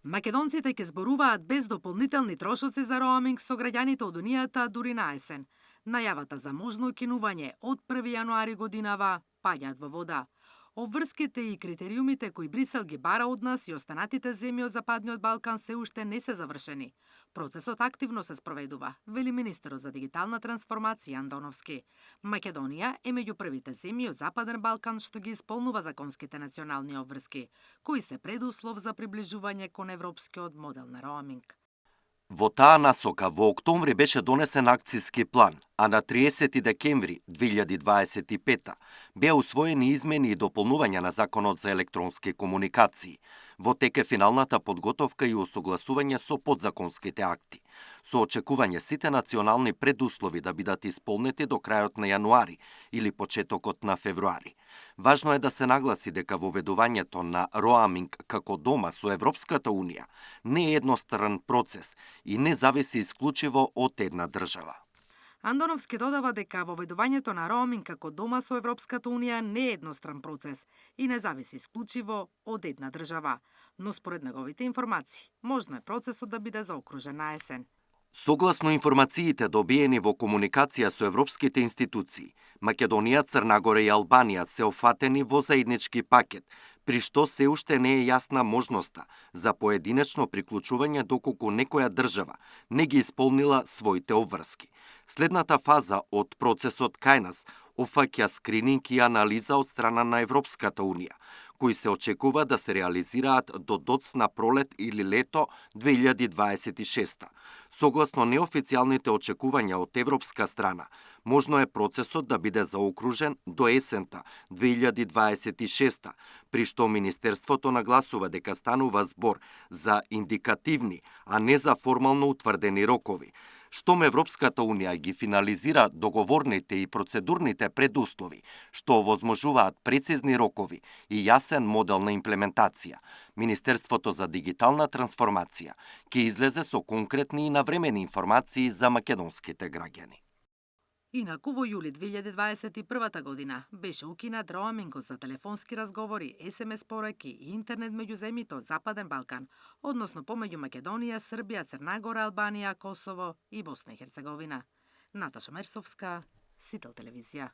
Македонците ќе зборуваат без дополнителни трошоци за роаминг со граѓаните од Унијата дури на есен. Најавата за можно укинување од 1 јануари годинава паѓаат во вода. Обврските и критериумите кои Брисел ги бара од нас и останатите земји од Западниот Балкан се уште не се завршени. Процесот активно се спроведува, вели министерот за дигитална трансформација Андоновски. Македонија е меѓу првите земји од Западен Балкан што ги исполнува законските национални обврски, кои се предуслов за приближување кон европскиот модел на роаминг. Во таа насока во октомври беше донесен акцијски план, а на 30 декември 2025 беа усвоени измени и дополнувања на Законот за електронски комуникации. Во тек е финалната подготовка и усогласување со подзаконските акти, со очекување сите национални предуслови да бидат исполнети до крајот на јануари или почетокот на февруари. Важно е да се нагласи дека воведувањето на роаминг како дома со Европската Унија не е едностран процес и не зависи исклучиво од една држава. Андоновски додава дека воведувањето на роаминг како дома со Европската Унија не е едностран процес и не зависи исклучиво од една држава, но според неговите информации, можно е процесот да биде заокружен на есен. Согласно информациите добиени во комуникација со европските институции, Македонија, Црна Гора и Албанија се опфатени во заеднички пакет, при што се уште не е јасна можноста за поединечно приклучување доколку некоја држава не ги исполнила своите обврски. Следната фаза од процесот кај нас опфаќа скрининг и анализа од страна на Европската Унија, кои се очекува да се реализираат до доцна пролет или лето 2026. Согласно неофицијалните очекувања од европска страна, можно е процесот да биде заокружен до есента 2026, при што Министерството нагласува дека станува збор за индикативни, а не за формално утврдени рокови. Штом Европската Унија ги финализира договорните и процедурните предуслови, што овозможуваат прецизни рокови и јасен модел на имплементација, Министерството за дигитална трансформација ќе излезе со конкретни и навремени информации за македонските граѓани. Инаку во јули 2021 година беше укинат роамингот за телефонски разговори, SMS пораки и интернет меѓу земјите од Западен Балкан, односно помеѓу Македонија, Србија, Црна Гора, Албанија, Косово и Босна и Херцеговина. Наташа Мерсовска, Сител телевизија.